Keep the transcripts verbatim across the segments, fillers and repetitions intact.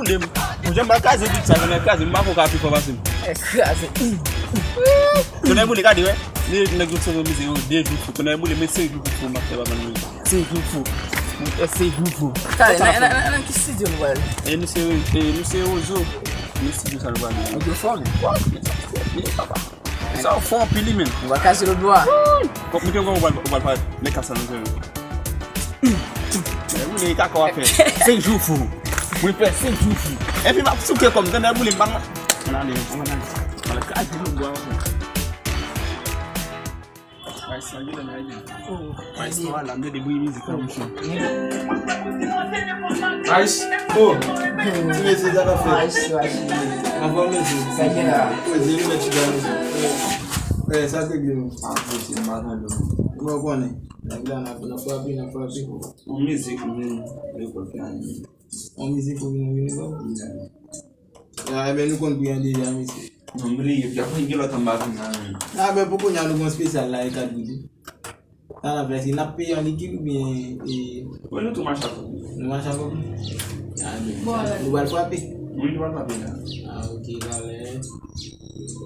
Jan m ba kraze bit sa, jan m kraze, m pa kwè w ka pi fò pase m. Kraze. Tonnè boule, gade, wè. Li nèg yo sove mize yo, de jou fou. Tonnè boule, men senk jou pou fou, m ap fè pa ban nou. Senk jou fou. Mwen fè senk jou fou. Talè, nan, nan, nan, nan ki studio nou pral? E nou se, e nou se Rozo. Nou studio sa nou pral. Mikrofòn? Wè, men sa, men papa. Sa w fò anpil, wi, men. Nou va kase lòt bò a. Bon, mwen te konn ou pral, ou pral fè nèg kasa nan zèl. Mwen, mwen, e kaka w ap fè. Senk jou fou. Mwen fè senk jou fou. Epi m ap souke kò m, tande boule m pa nan. Ann ale, ann ale. Ann ale, kraze lòt bò a. Ay, sa gen nan ay. Ay, sa la, m tande bri mizik la, monchè. Ice, oh. Ti mesye, sa k ap fèt? Ice, Ice. Anfòm, mesye. Sa gen la? Mezanmi, mèt chita, mesye. Eh, sa k regle nou? Ah, mesye, m pa tande. Mwen konnen. Nèg la, n ap, n ap frape, n ap frape. On mizik, mwen, rekòlte ane. On mizik, ou vin, ou vin, ou vin. Ya, ebyen, nou konn pri an deja, mesye. Non, m bliye, pya konn gen lòt anba vin la, men. Ah, ben, pou kounye a, nou gon espesyal la, e kat goud. Sa n ap fè, si n ap peye an likid oubyen, e, Wi, nou tou mache ak ou. Nou mache ak ou? Ah, ben, nou pral frape? Wi, nou pral frape la. Ah, ok, talè.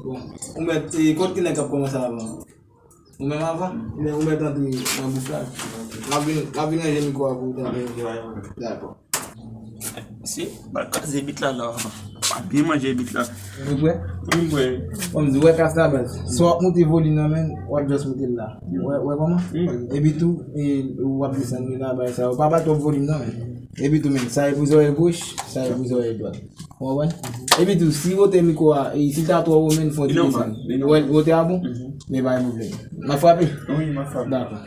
Bon, ou mèt, e, kont ki nèg k ap kòmanse avan? Ou menm avan? Oubyen ou mèt antre nan bouf la? M ap vin, m ap vin ranje mikwo a pou ou tande. Dakò. Mesye, m al kraze bit la la. M ap byen manje bit la. Ou prè? Wi, m prè. Bon, m di, wè kas la baz. Si w ap monte volim nan, men, w ap just monte l la. Wè, wè kòman? Wi. Epi tou, e, w ap desann li la, bagay sa yo. Pa ba twòp volim nan, men. Epi tou, men, sa e pou zòrèy goch, sa e pou zòrèy dwat. Ou konprann? Epi tou, si wote mikwo a, e, si l ta twò wo, men, fò ti desann. Wè, wote a bon? Men pa gen pwoblèm. M ap frape? Wi, m ap frape. Dakò.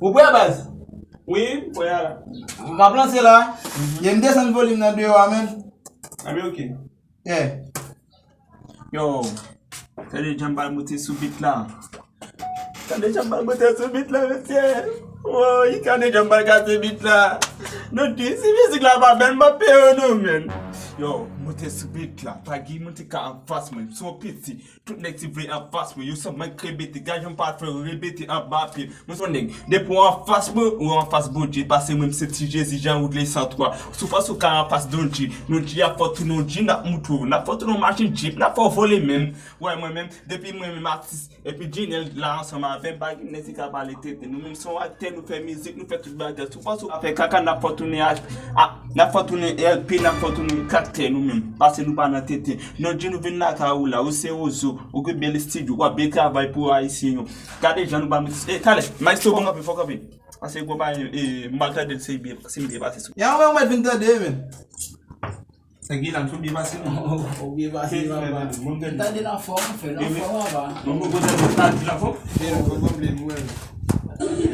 Ou prè, baz? Wi, m prè a la. M ap lanse la. Ye, m desann volim nan deyò a, men. Ah, men ok. Yeah. Yo, tande jan m pral monte sou bit la. Tande jan m pral monte sou bit la, mesye. Woy, tande jan m pral kase bit la. Nou di, si mizik la pa bèl, m pa peye yo non, men. Yo, monte sou bit la. Pa gen moun ki ka anfas mwen. M se yon piti. Tout nèg ki vle anfas mwen, yo sanble k rebete. Gad jan m pral fè yo rebete anba pye m. Mwen se yon nèg, depi w anfas mwen, ou anfas Bondye. Pase mwen, m se ti Jezi, Jan Woodley san twa. Si w panse w ka anfas Don G, Don G ap fè w tounen yon G, n ap moutre w. N ap fè w tounen yon machin Jeep, n ap fè w vole menm. Wè, mwen menm, depi mwen menm atis, epi Jinel la ansanm avè m, pa gen nèg ki ka pale tenten. Nou menm se yon aktè, nou fè mizik, nou fè tout bagay. Si w panse w ka fè kaka, n ap fè w tounen a, a, n ap fè w tounen L P, n ap fè w tounen kaktè nou menm. Pase nou pa nan tenten. Non, di nou vin lakay ou la, ou se Rozo, ou gen bèl estidyo, w ap byen travay pou Ayisyen yo. Gade jan nou ba m, e, talè, maestro, fò kanpe, fò kanpe. Pase gwo bagay, e, m pral tande l, se byen, se byen pase sou. Ya, ou mèt vin tande, men. Sa gen la, m sou byen pase, non? Ou byen pase, papa. Tande nan fòm, fè nan fòm, papa. Mwen, mwen, mwen, mwen, mwen, mwen, mwen, mwen, mwen, mwen, mwen, mwen, mwen, mwen,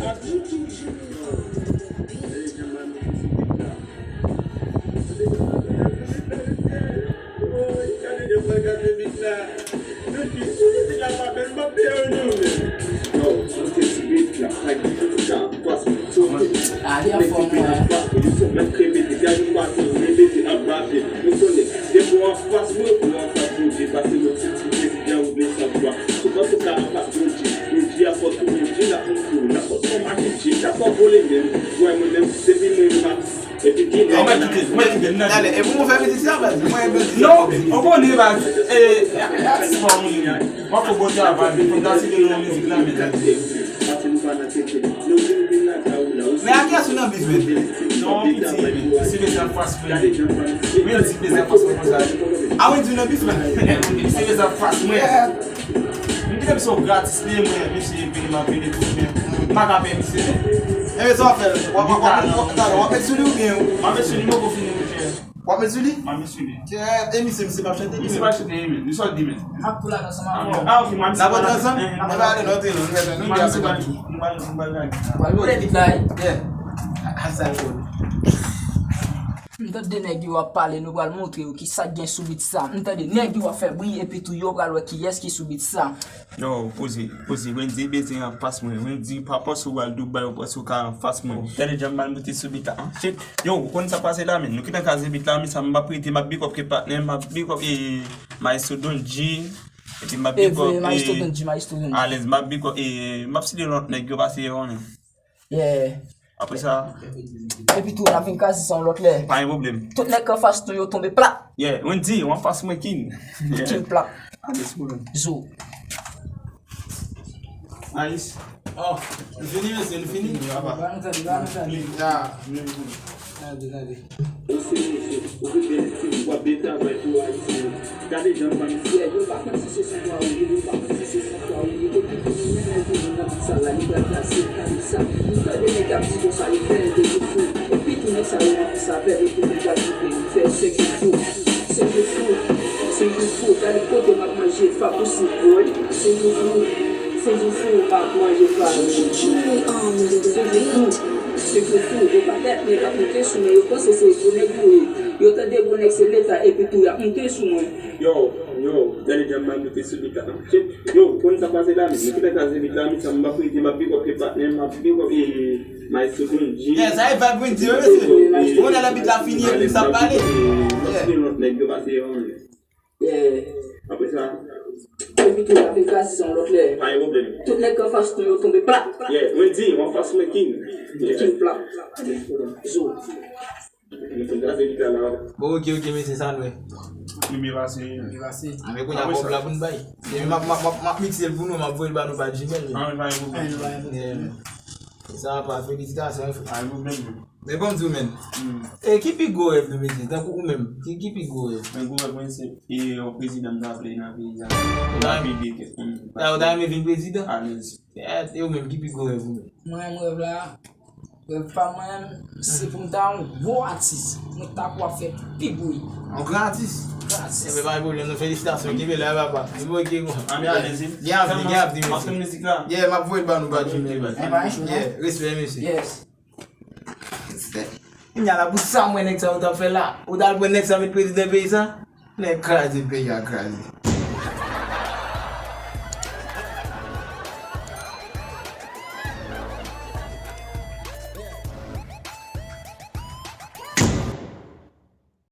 Ou mèt kite, ou mèt kite, n a... Talè, e pou mwen fè mizik sa, baz? Mwen menm. Non, ou konnen, baz, e, atis pa ou menm. W ap fè bon travay, men fò n ta site non mizik la, men. Men a kiyès ou nan bif, men? Non, piti, men. Misye bezwen anfas mwen. Wendy bezwen anfas mwen konsa. A, Wendy nan bif la? Misye bezwen anfas mwen. M kite misye gratis li, mwen, misye vini, m ap vini tou, men m pa ka peye misye, men. Enben, sa w ap fè? W ap, w ap, w ap, w ap, w ap met sou li oubyen? M ap met sou li, m poko fini, monchè. W ap met sou li? M ap met sou li. Kè, e misye, misye p ap chante, li menm? Misye p ap chante, li menm. Li sòt di, men. M ap tou la ansanm avè w. Ah, ok, m ap... N ap antre ansanm? Eh, n ap antre. Antre non, antre non, nou mèt, nou mèt antre. Nou pral, nou pral lage. Pral lage. Pral lage. Yeah. A, sa l bon. M tande nèg yo ap pale, nou pral montre yo kisa k gen sou bit sa. M tande nèg yo ap fè bri, epi tou yo pral wè kiyès ki sou bit sa. Yo, poze, poze. Wendy bezwen anfas mwen. Wendy, pa panse w al Dubai, ou panse w ka anfas mwen. Tande jan m al monte sou bit la, an. Shit. Yo, ou konn sa k pase la, men. Nou kite kraze bit la, men sa m ap rete, m ap big up ke patnè, m ap big up, e, Maestro Don G, epi m ap big up, e, Maestro Don G, Maestro Don G. Alèz, m ap big up, e, m ap site lòt nèg yo pase yo, men. Yeah. Apre sa, epi tou, n ap vin kraze sa yon lòt lè. Pa gen pwoblèm. Tout nèg k anfas nou yo tonbe plat. Yeah, Wendy, w anfas mwen, King. Yeah. King plat. Pa gen pwoblèm. Zo. Nice. Oh, nou fini, mesye, nou fini? Ba nou tande, ba nou tande. Ah, nou fini. Tande, tande. Ou se Rozo, ou vle byen fini, w ap byen travay pou Ayiti. Gade jan bann frè, yo pa konn si se sou twa ou ye, yo pa konn si se sou twa ou ye. Epi pou nou menm, lè nou nan sa la, li pral plase kalisa. Nou tande nèg ap di konsa, li fè l de fou. Epi tou nèg sa yo anfas avè l, epi nou pral kite li fè senk jou. Senk jou fou, senk jou fou, gade kote m ap manje, fap ou sou boy. Senk jou fou, senk jou fou, m ap manje fap. Senk jou fou, senk jou fou, yo pa tèt nèg ap monte sou mwen, yo panse se gwo nèg yo ye. Yo tande gwo nèg se leta, epi tou y ap monte sou mwen. Yo, yo, gade jan m al monte sou bit la. Yo, konn sa pase la, men, men ki pèt a se bit la, men sa m ap rete, m ap big up ke patnè, m ap big up, e, Maestro Grandji. Yeah, sa e vibe Grandji, wi, mesye. Ou konnen lè bit la fini, epi sa pale. Yeah. Nèg yo pase yon. Yeah. Apre sa. Epi tou, la vin kraze sa yon lòt lè. Pa gen pwoblèm. Tout nèg k anfas nou yo tonbe plat. Yeah, Grandji, w anfas mwen, King. Yeah. King plat. Zo. Nou fin kraze bit la la. Bon, ok, ok, mesye, sa nou ye. Premye pase. Premye pase. Anben kounye a, apre sa, kòb la pou n bay. Epi m ap, m ap, m ap, m ap mikse l pou nou, m ap voye l ba nou pa Gmail. Anben, pa gen pwoblèm. Yeah. Sa pa, felisitasyon, frè. Pa gen pwoblèm. Men ban m di w, men. Hmm. E ki pi gwo rèv nou, mesye? Tankou ou menm, ki, ki pi gwo rèv? Men gwo rèv mwen se, e, yon prezidan m ta vle nan peyi a. Ou ta, m ta ede kèk moun. Ou ta renmen vin prezidan? Alèz. E, e ou menm, ki pi gwo rèv ou menm? Mwen menm, rèv la, rèv pa mwen, se pou m ta yon gwo atis. Mwen ta pou ap fè pi bri. Yon gran atis? Gran atis. Enben, pa gen pwoblèm, non, felisitasyon. Kenbe la, papa. Enben, ok, bon. Anben, alèz. Gen avni, gen avni, mesye. Paske mizik la. Yeah, m ap voye l ba nou pa Gmail. Yeah, respè, mesye. Yes. Kounye a la, pou sa m wè nèg sa yo t ap fè la. Ou t al pran nèg sa met prezidan peyi sa? Nèg kraze peyi a, kraze.